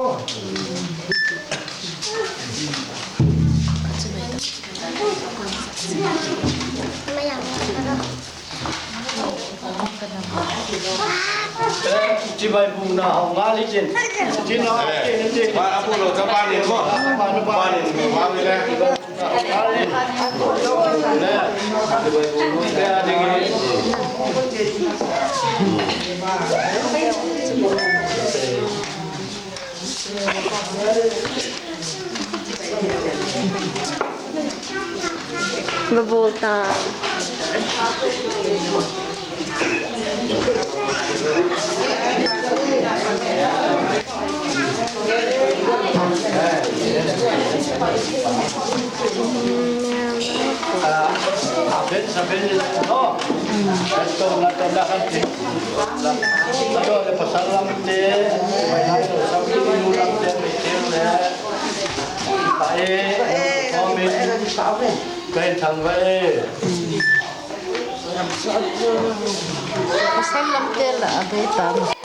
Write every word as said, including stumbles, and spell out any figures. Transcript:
Cibai bunga hong ngali cin. Cin lo, cin, cin. Mana pun lo, coba ni, mo. Mana, mana? Mana ni, mo. Mana ni, mo. Bebultang. Aben, saben, oh. Atau nak tambahkan, eh. Atau ada pasal lam, eh. Sampai ulang, eh, mikir, eh. Baik. Amin. Kain sangga, eh. Pasal lam, eh, lah, ada hitam.